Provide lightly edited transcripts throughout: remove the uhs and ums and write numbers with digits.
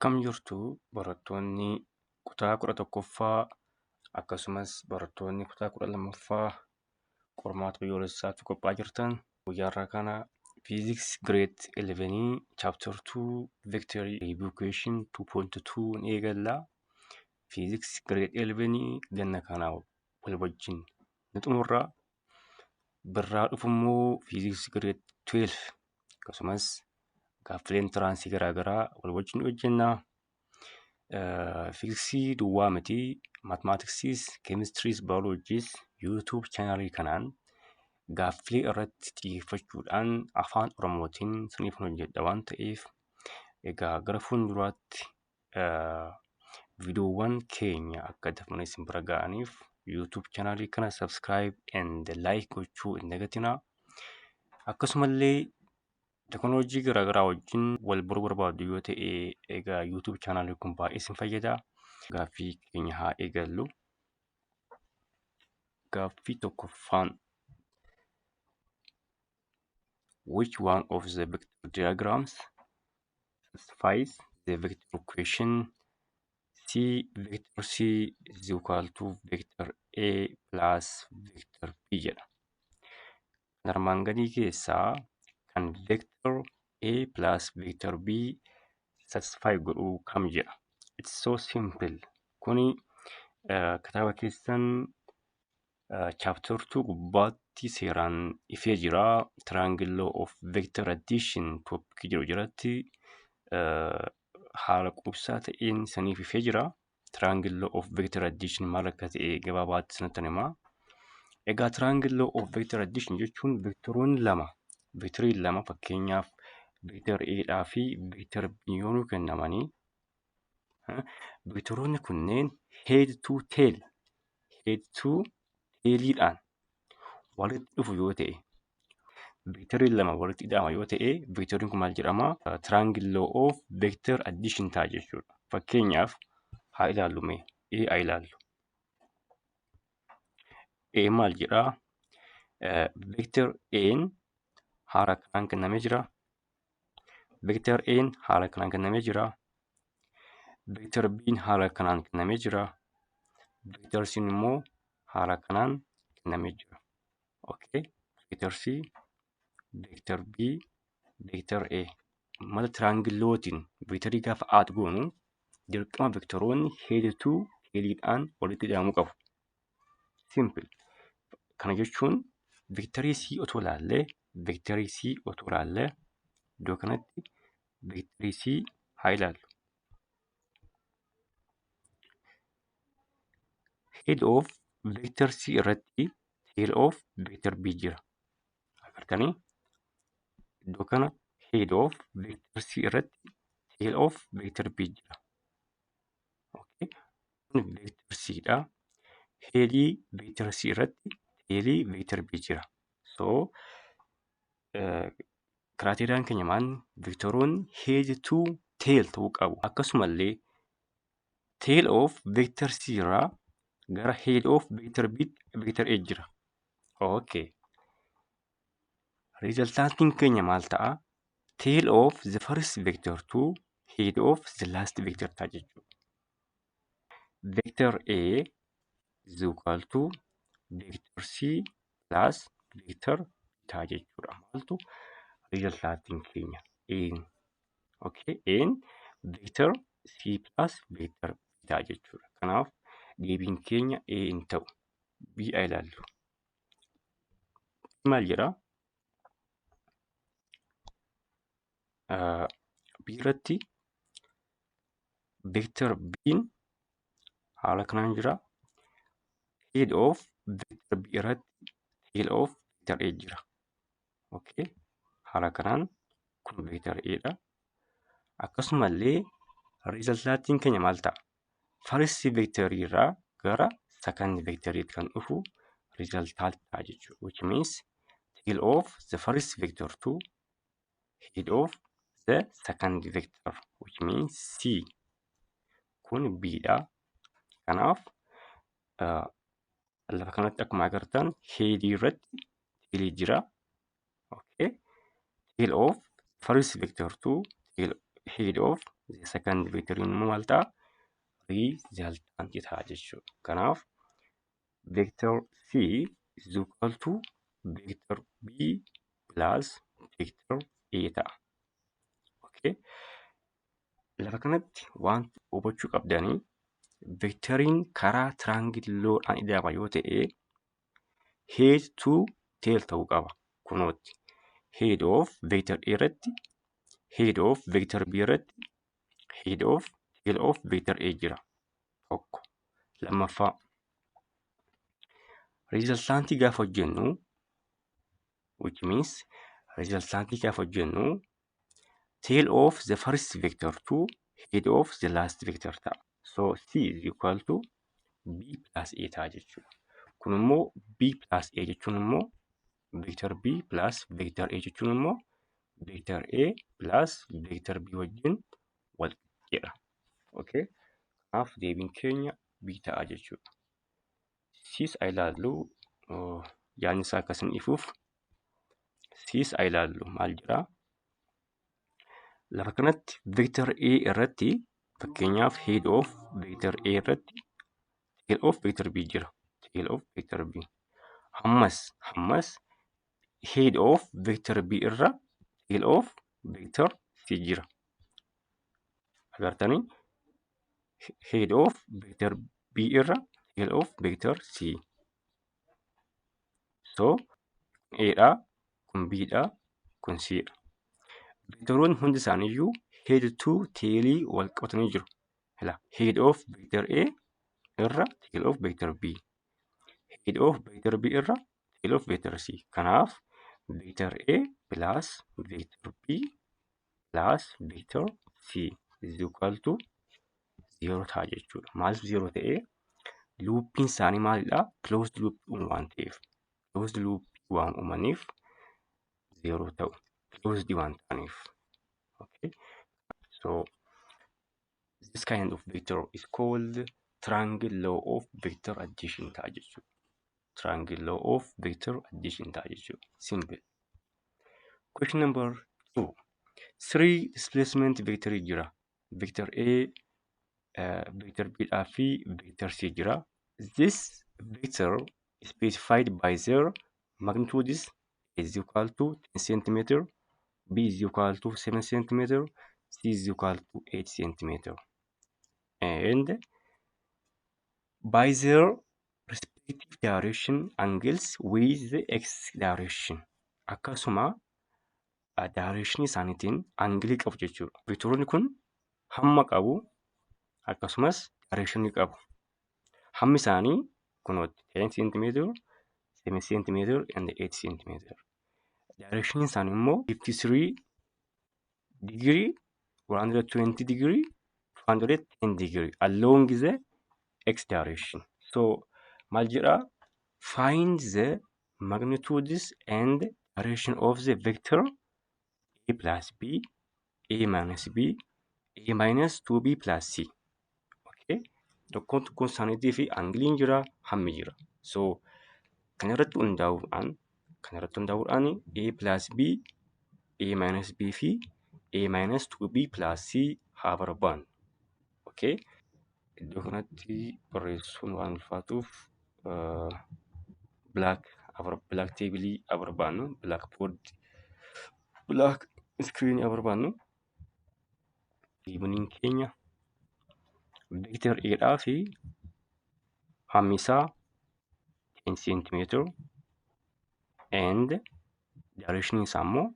Akkam jirtu barattoonni kutaa 11ffaa akkasumas barattoonni kutaa 12ffaa qormaata biyyoolessaatti qophaa'aa jirtan guyyaa har'aa kana Physics Grade 11 Chapter 2 Vector Review Question 2.2 ni eegalla. Physics Grade 11 ganna kana wal wajjin ni xumurra. Birraa dhufu immoo Physics Grade 12 akkasumas gaaffileen tiraansii garaagaraa wal wajjin hojjenna. Fiiziksii duwwaa miti maatimaatiksiis, keemistiriis, baayoloojiis yuutuub chaanaalii kanaan gaaffilee irratti xiyyeeffachuudhaan afaan Oromootiin siniif hojjedha waan ta'eef egaa gara fuulduraatti viidiyoowwan keenya akka dafanii isin bira ga'aniif YouTube chaanaalii kana subscribe and like gochuu hin dagatinaa. Akkasumallee teknooloojii garaagaraa wajjin wal baruu barbaaddu yoo ta'e egaa YouTube chaanaalii kun baay'ee isin fayyada. Gaaffii keenya haa eegallu. Gaaffii tokkoffaan which one of the vector diagrams satisfies the vector equation C vector C is equal to vector A plus vector B jedha. Kan armaan gadii keessaa kan vector A plus vector B satisfy godhu kam jedha. It's so simple. Kuni kitaaba keessan chapter 2 gubbaatti seeraan ifee jira. Triangle law of vector addition topic jedhu jalatti haala quubsaa ta'een saniif ifee jira. Triangle law of vector addition maal akka ta'e gabaabaatti sanatti hima. Egaa triangle law of vector addition jechuun vectoroonni lama vectoriin lama fakkeenyaaf vector A dhaa fi vector B yoo nuu kennamanii vectoroonni kunneen head to tail head to tailiidhaan walitti dhufu yoo ta'e vectoriin lama walitti hidhama yoo ta'e vectoriin kun maal jedhama? Triangle law of vector addition ta'a jechuudha. Fakkeenyaaf haa ilaallu mee A haa ilaallu. A maal jedhaa? Vector A'n haala kanaan kennamee jira. Vector A'n haala kanaan kennamee jira. Vector B'n haala kanaan kennamee jira. Vector C'n immoo haala kanaan kennamee jira. Okay. Vector C, Vector B, Vector A. Mala triangle lawtiin vectorii gaafa add goonu dirqama vectoroonni head to tailiidhaan walitti hidhamuu qabu. Simple. Kana jechuun vectorii C otoo ilaallee vectorii C otoo ilaallee iddoo kanatti vectorii C haa ilaallu. Head of vector C irratti tail of vector B jira. Agartanii iddoo kana head of vector C irratti tail of vector B jira. Okay. Kun vector C dha. Headii vector C irratti tailii vector B jira. So kiraateeriyaan keenya maal vectoroonni head to tail ta'uu qabu. Akkasumallee tail of vector C irraa gara head of vector B vector A jira. Okay. Resultantiin keenya maal ta'a? Tail of the first vector to head of the last vector ta'a jechuudha. Vector A is equal to vector C plus vector B ta'a jechuudha. Maaltu resultantiin keenya A. Okay, A'n vector C plus vector B ta'a jechuudha. Kanaaf deebiin keenya A hin ta'u. B haa ilaallu. Maal jedhaa? B irratti vector B'n haala kanaan jira. Head of vector B irratti tail of vector A jira. Okay. Haala kanaan kun vector A dha. Akkasumallee resultantiin keenya maal ta'a? First vector irraa gara second vectoriitti kan dhufu resultant ta'a jechuudha. Which means tail of the first vector to head of the second vector which means C. Kun B dha. Kanaaf lafa kanatti akkuma agartan headii irratti tailii jira. Okay. Tail of first vector to tail Head of the second vector immoo maal ta'a? Resultant ta'a jechuudha. Kanaaf vector C is equal to vector B plus vector A ta'a. Okay. Lafa kanatti wanti hubachuu qabdanii, vectoriin karaa triangle lawdhaan ida'ama yoo ta'e, head to tail ta'uu qaba. Kunooti. Head of vector A irratti, head of vector B irratti, head of tail of vector A jira. Tokko. Lammaffaa. Resultantii gaafa hojjennu, which means resultantii gaafa hojjennu, tail of the first vector to head of the last vector ta'a. So C is equal to B plus A ta'a jechuudha. Kun immoo B plus A jechuun immoo vector B plus vector A jechuun immoo vector A plus vector B wajjin wal qixxeedha. Okay. Kanaaf deebiin keenya B ta'a jechuudha. Cis haa ilaallu, yaadni isaa akkasin ifuuf Cis haa ilaallu. Maal jedhaa? Lafa kanatti vector A irratti, fakkeenyaaf, head of vector A irratti tail of vector B jira. Tail of vector B. Ammas head of vector B irra tail of vector C jira. Agartanii, head of vector B irra tail of vector C. So A dha, kun B dha, kun C dha. Vectoroonni hundi isaaniiyyuu head to tailii wal qabatanii jiru. Head of vector A irra tail of vector B. Head of vector B irra tail of vector C. Kanaaf vector A plus vector B plus vector C is equal to 0 ta'a jechuudha. Maaliif 0 ta'ee? Loopiin isaanii maalidhaa? Closed loop uumu waan ta'eef. Closed loop waan uumaniif 0 ta'u. Closed waan ta'aniif. Okay. So this kind of vector is called triangle law of vector addition ta'a jechuudha. Triangle law of vector addition ta'a jechuudha. Simple. Question number 2. Three displacement vector jira. Vector A, vector B dhaa fi vector C jira. This vector is specified by their magnitudes: A is equal to 10 centimeter, B is equal to 7 centimeter, C is equal to 8 centimeter. And by their respective direction angles with the x direction. Akkasuma direction isaaniitiin angilii qabu jechuudha. Vectoroonni kun hamma qabu, akkasumas direction qabu. Hammi isaanii kunooti 10 centimeter, 7 centimeter and 8 centimeter. Direction isaanii immoo 53 degree, 120 degree, 210 degree along the x direction. So maal jedhaa? Find the magnitudes and direction of the vector A plus B, A minus B, A minus 2B plus C. Okay. Tokkoon tokkoon isaaniitii fi angiliin jira, hammi jira. So kana irratti hundaa'uudhaan A plus B, A minus B fi A minus 2B plus C haa barbaannu. Okay. Iddoo kanatti barreessuun waan ulfaatuuf black table haa barbaannu, black board, black screen haa barbaannu. Giveniin keenya vector A dhaa fi hammi isaa 10 centimeter and direction isaa immoo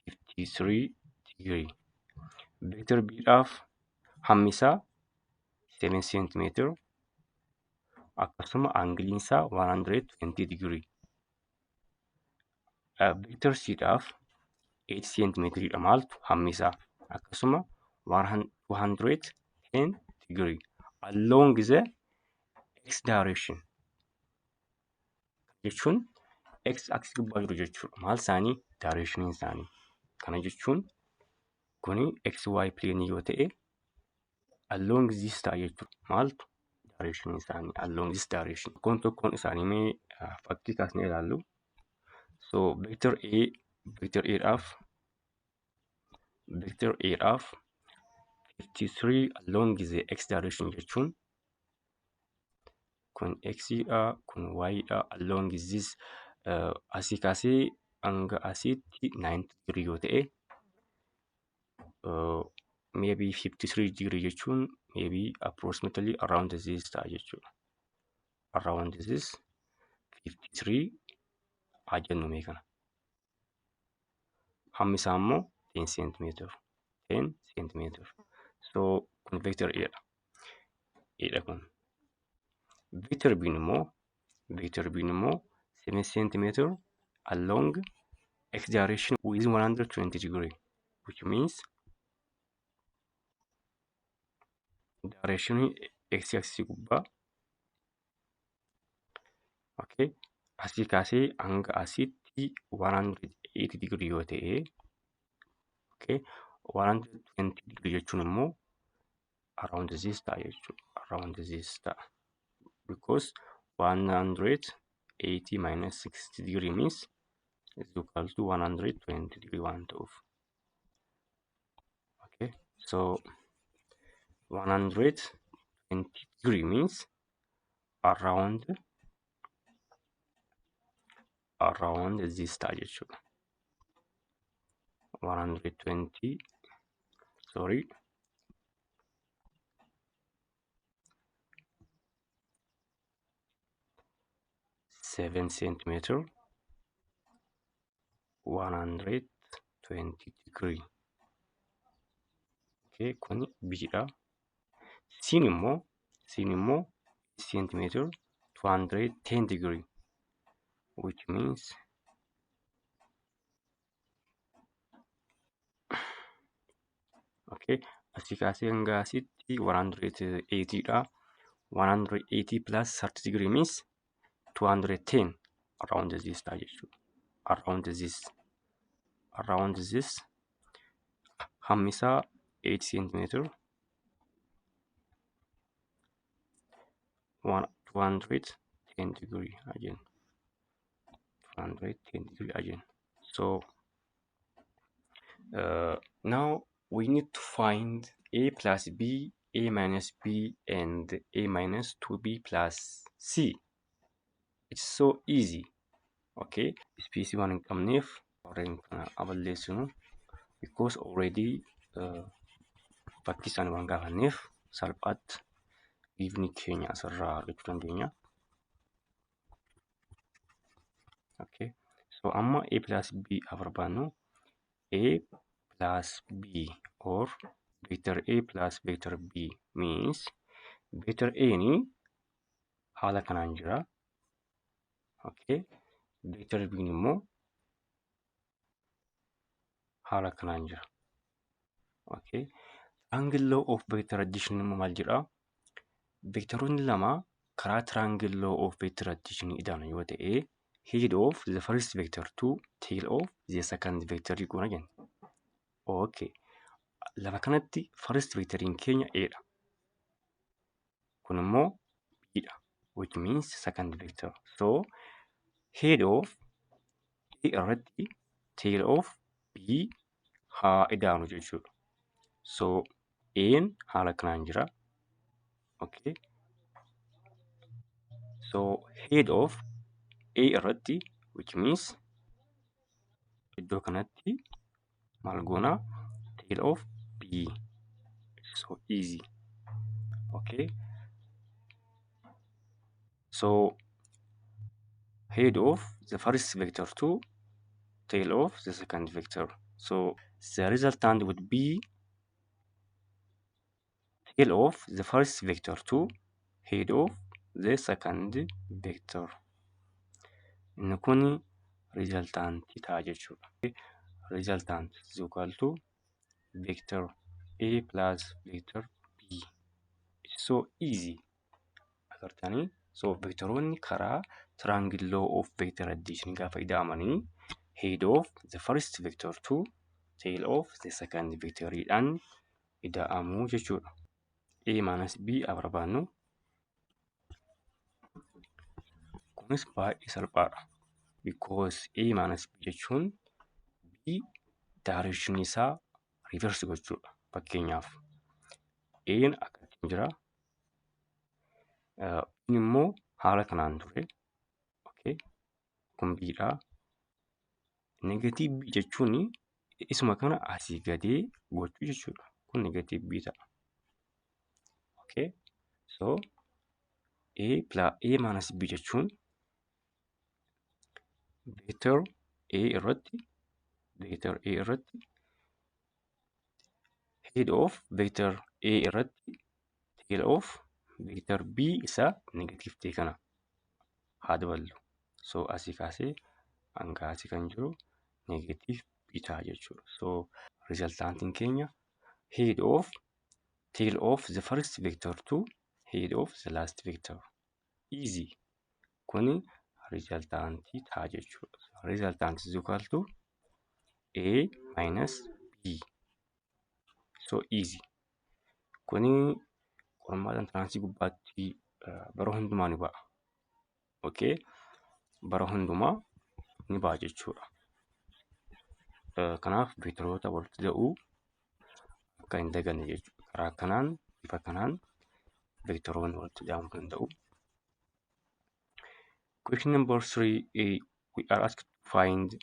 53 degree. Vector B dhaaf hammi isaa 7 centimeter, akkasuma angiliin isaa 120 degree. Vector C dhaaf 8 centimeter dha maaltu hammi isaa, akkasuma 210 degree along the x direction jechuun x axis gubbaa jiru jechuudha. Maal isaanii? Direction isaanii. Kana jechuun kuni xy plane yoo ta'e, along this ta'a jechuudha. Maaltu direction isaanii along this direction. Tokkoon tokkoon isaanii mee fakkii kaasnee ilaallu. So vector A dhaaf 53 along the x direction jechuun kun x dha, kun y dha. Along this asii kaasee hanga asiitti 90 degree yoo ta'e, maybe 53 degree jechuun maybe approximately around this ta'a jechuudha. Around this 53 haa jennu mee kana. Hammi isaa immoo 10 centimeter. 10 centimeter. So kun vector A dha. A dha kun. Vector B immoo 7 centimeter along x direction with 120 degree, which means direction x axis gubbaa, okay, asii kaasee hanga asitti 180 degree yoo ta'e, okay, 120 degree jechuun immoo around this ta'a jechuudha. Around this ta'a, because 180 minus 60 degree means is equal to 120 degree waan ta'uuf. Okay, so 120 degree means around this ta'a jechuudha. 120, sorry, 7 centimeter, 120 degree. Okay, kun B dha. C'n immoo centimeter 210 degree, which means, okay, asii kaasee hanga asitti 180 dha. 180 plus 30 degree means 210, around this ta'a jechuudha. Around this hammi isaa 8 centimeter, 210 degree again, 210 degree again. So now we need to find A plus B, A minus B and A minus 2B plus C. It's so easy. Okay, space waan hin qabneef warreen kana balleessinu, because already fakkii isaanii waan gaafanneef salphaatti given keenya asirraa argachuu dandeenya. Okay, so amma A plus B haa barbaannu. A plus B or vector A plus vector B means vector A ni haala kanaan jira. Okay, vector B immoo haala kanaan jira. Okay, triangle law of vector addition immoo maal jedha? Vectoroonni lama karaa triangle law of vector addition ida'an yoo ta'e, head of the first vector to tail of the second vector goona jenna. Okay. Lafa kanatti first vectoriin keenya A dha. Kun immoo B dha, which means second vector. So head of A irratti tail of B haa ida'anu jechuudha. So A'n haala kanaan jira. Okay. So head of A irratti, which means iddoo kanatti maal goona? Tail of B. So easy. Okay. So head of the first vector to tail of the second vector. So the resultant would be tail of the first vector to head of the second vector. Inni kun resultantii ta'a jechuudha. Resultant is equal to vector A plus vector B. It's so easy. Agartanii? So vectoroonni karaa triangle law of vector addition gaafa ida'amanii head of the first vector to tail of the second vectoriidhaan ida'amuu jechuudha. A minus B haa barbaannu. Kunis baay'ee salphaadha. Because A minus B jechuun B direction isaa reverse gochuudha. Fakkeenyaaf A'n akkattiin jira. B'n immoo haala kanaan ture. Okay. Kun B'dha. Negative B jechuun isuma kana asii gadee gochuu jechuudha. Kun negative B ta'a. Okay. So A plus A minus B jechuun vector A irratti, vector A irratti, head of vector A irratti tail of vector B isa negative ta'e kana haa daballu. So asii kaasee hanga asii kan jiru negative B ta'a jechuudha. So resultantiin keenya head of tail of the first vector to head of the last vector. Easy. Kuni resultantii ta'a jechuudha. Resultant is equal to A minus B. So easy. Kuni qormaata entrance gubbaatti bara hundumaa ni ba'a. Okay. Bara hundumaa ni ba'a jechuudha. Kanaaf veektaroota walitti hidhuu akka hin daganne jechuudha. Karaa kanaan, bifa kanaan veektaroonni walitti hidhamuu danda'u. Question number three, we are asked to find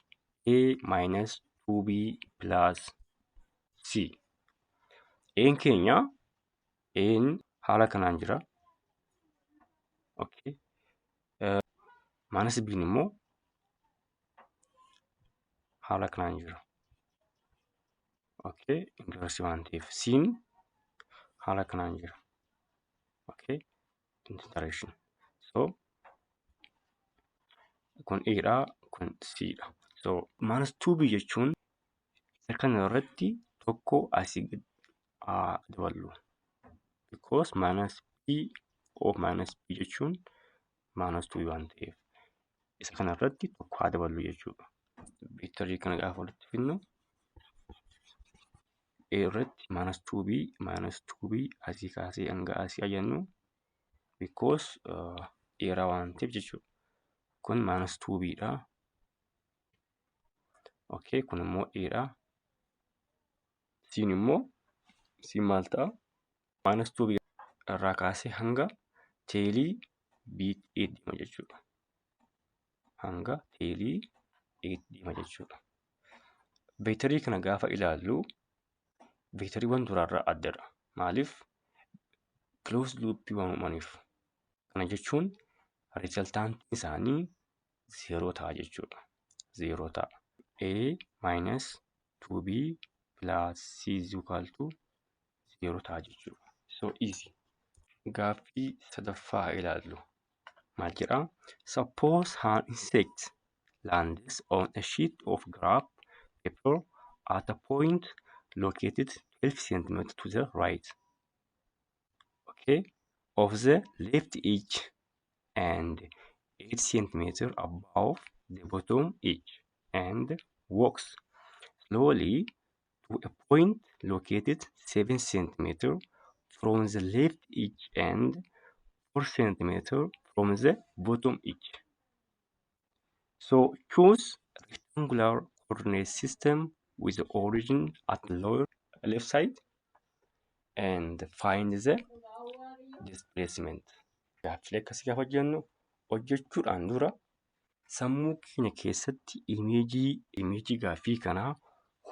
A minus 2B plus C. A'n keenya, A'n haala kanaan jira. Okay. Minus B'n immoo haala kanaan jira. Okay. Inverse waan ta'eef C'n haala kanaan jira. Okay. In direction. So kun A dha, kun C dha. So minus 2B jechuun isa kana irratti tokko asii gad haa daballu. Because minus B of minus B jechuun minus 2 waan ta'eef isa kana irratti tokko haa daballu jechuudha. Veektarii kana gaafa walitti fidnu A irratti minus 2B, minus 2B asii kaasee hanga asii jennu, because dheeraa waan ta'eef jechuudha. Kun minus 2B dha. Okay, kun immoo A dha. C'n immoo, C'n maal ta'a? Minus 2B irraa kaasee hanga tailii B deema jechuudha. Hanga tailii A deema jechuudha. Veektarii kana gaafa ilaallu veektariiwwan duraarraa addadha. Maaliif? Closed loop waan uumaniif. Kana jechuun resultantiin isaanii zeeroo ta'a jechuudha. Zeeroo ta'a. A minus 2B plus C is equal to 0 ta'a jechuudha. So easy. Gaaffii sadaffaa ilaallu. Maal jedhaa? Suppose an insect lands on a sheet of graph paper at a point located 12 cm to the right, okay, of the left edge and 8 cm above the bottom edge and walks slowly to a point located 7 cm from the left edge and 4 cm from the bottom edge. So choose rectangular coordinate system with the origin at the lower left side and find the displacement. Gaaffilee akkasii gaafa hojjennu, hojjechuudhaan dura sammuu keenya keessatti imageii gaaffii kanaa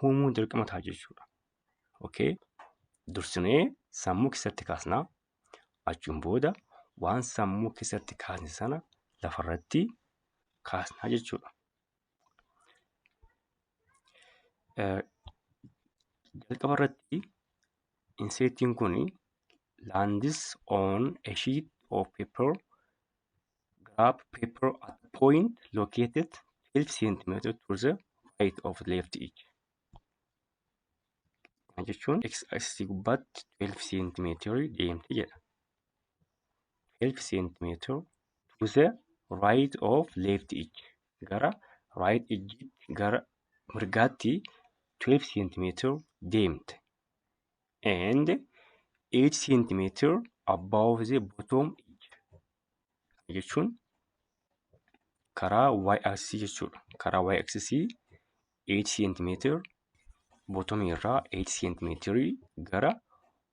uumuun dirqama ta'a jechuudha. Okay? Dursinee sammuu keessatti kaasnaa. Achiin booda waan sammuu keessatti kaasne sana lafarratti kaasnaa jechuudha. Jalqaba irratti insectiin kun lands on a sheet of paper, graph paper, at a point located 12 cm to the right of left edge. Kana jechuun x axis gubbaatti 12 cm deemte jedha. 12 cm to the right of left edge, gara right edge, gara mirgaatti 12 cm deemte, and 8 cm above the bottom edge. Kana jechuun karaa y axis jechuudha. Karaa y axis 8 cm, bottom irraa 8 cm gara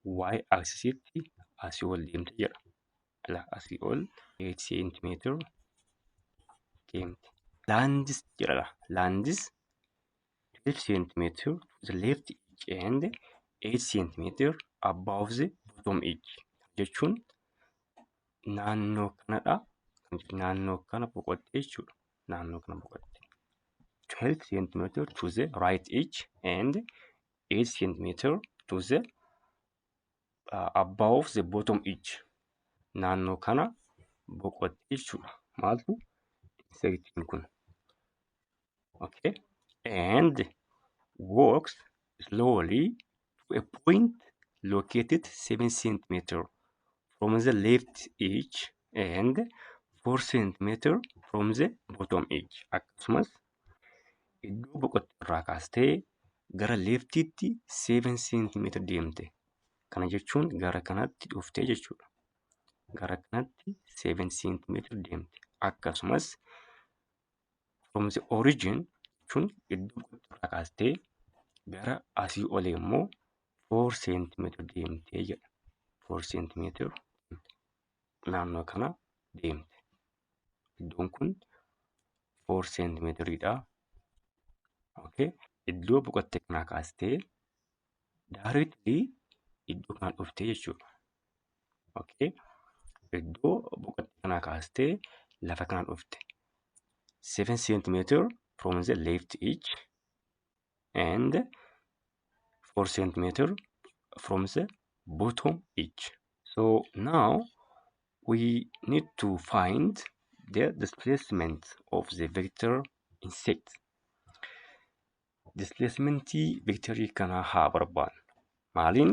Y axisitti asii ol deemte jedha. Asii ol 8 centimeter deemte. Lands jedha. Lands 12 centimeter to the left edge and 8 centimeter above the bottom edge jechuun naannoo kanadha. Naannoo kana boqotte jechuudha. Naannoo kana boqotte. 12 centimeter to the right edge and 8 centimeter to the above the bottom edge. Naannoo kana boqotte jechuudha. Maaltu insectiin kun? Okay. And walks slowly to a point located 7 centimeter from the left edge and 4 centimeter from the bottom edge. Akkasumas iddoo boqotte irraa kaastee gara leftiitti 7 centimeter deemte. Kana jechuun gara kanatti dhuftee jechuudha. Gara kanatti 7 centimeter deemte. Akkasumas from the origin jechuun iddoo boqotte irraa kaastee gara asii olee immoo 4 centimeter deemtee jedha. 4 centimeter naannoo kana deemte. Iddoon kun 4 centimeteriidha. Okay. Iddoo boqotte kanaa kaastee directly iddoo kana dhuftee jechuudha. Okay. Iddoo boqotte kanaa kaastee lafa kana dhufte. 7 centimeter from the left edge and 4 centimeter from the bottom edge. So now we need to find the displacement of the vector insect. Displacementii vectorii kanaa haa barbaannu. Maaliin?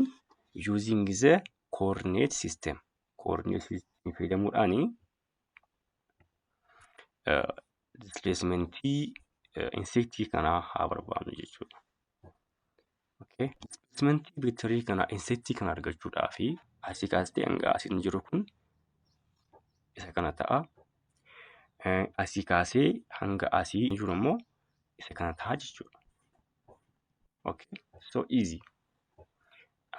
Using the coordinate system. Coordinate system fayyadamuudhaani displacementii insectii kanaa haa barbaannu jechuudha. Okay. Displacementii vectorii kana insectii kana argachuudhaaf asii kaastee hanga asiin jiru kun isa kana ta'a. Asii kaasee hanga asii jiru immoo isa kana ta'a jechuudha. Okay. So easy.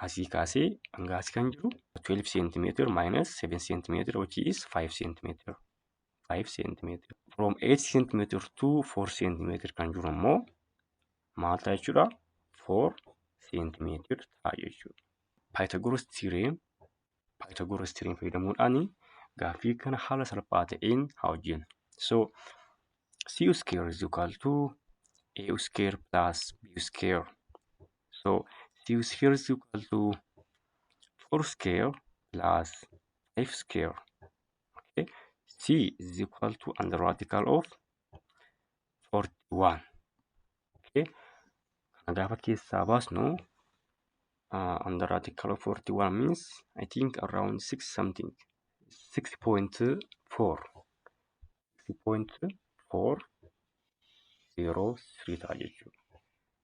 Asii kaasee hanga asii kan jiru 12 centimeter minus 7 centimeter, which is 5 centimeter. 5 centimeter. From 8 centimeter to 4 centimeter kan jiru immoo maal ta'a jechuudha? 4 centimeter ta'a jechuudha. Pythagoras theorem fayyadamuudhaan gaaffii kana haala salphaa ta'een haa hojjennu. So c square is equal to a square plus b square. So c square is equal to 4 square plus 5 square. Okay. C is equal to under radical of 41. Okay. Kana gaafa keessaa baasnu, under radical of 41 means, I think, around 6 something. 6.4 6.4 03 ta'a jechuudha.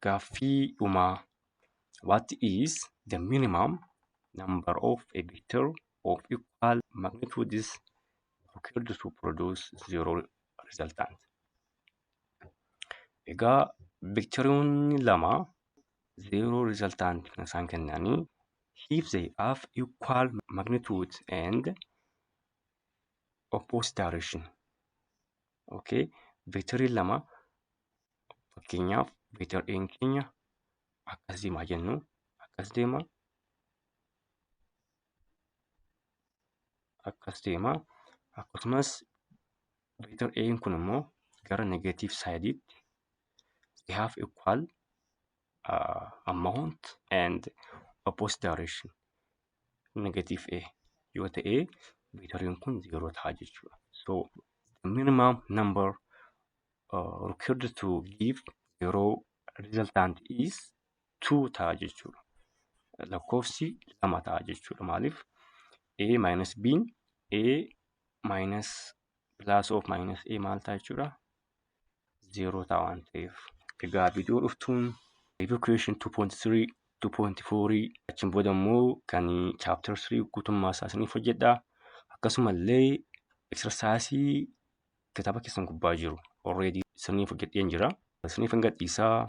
Gaaffii dhumaa: What is the minimum number of a vector of equal magnitudes required to produce zero resultant? Egaa vectoroonni lama zero resultant kan isaan kennanii if they have equal magnitude and opposite direction. Okay, vectoriin lama, fakkeenyaaf vector A keenya akkas deemaa jennu, akkas deema, akkas deema. Akkasumas vector A kun immoo gara negative sideitti, they have equal amount and opposite direction, negative A yoo ta'e vectoriin kun zero ta'a jechuudha. So the minimum number required to give zero resultant is 2 ta'a jechuudha. Lakkoofsi lama ta'a jechuudha. Maaliif? A minus B, A minus plus of minus A maal ta'a jechuudha? Zero ta'a waan ta'eef. Egaa viidiyoo dhuftuun review question 2.3, 2.4, achiin booda immoo kan chapter 3 guutummaa isaa isiniif hojjedha. Akkasumallee exercise kitaaba keessan gubbaa jiru already isiniif hojjedheen jira. Isiniif hin gadhiisaa.